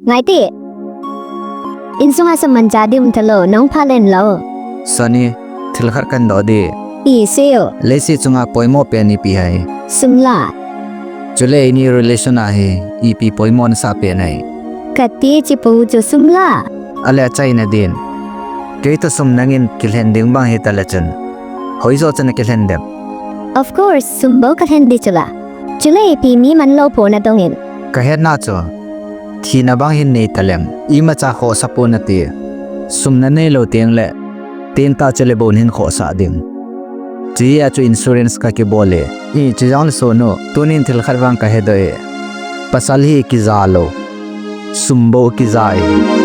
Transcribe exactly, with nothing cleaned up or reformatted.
Ngai te. Insung a sum mancha di um talou, nahung pha len lou. Sunny, thil khat kahin doh ding. Ti seiyo. Leiset chunga poimo pen ipi ham? Sum la. Chule eini relation a hi ipi poimo nasah pen ham? Kati chu po chu sum la. Ale achaina din. Kei toh sum nangin kilhen ding bang hita le chun, hoijo chun nakilhen dem? Of course, sum bou kalhen ding chu la. Chule ipi mi manlou po nadong in? Kahetna chu, thina bang hin nei taleng, imacha khohsah pon nati. Sum nanei lou teng le, tintah chule bon hin khohsah ding. Chuti a chu insurance kakibol e. Hiche jong le sonu, tunin thil khat vang kahedoh e. Pasal hi kija lou. Sum bou kija e.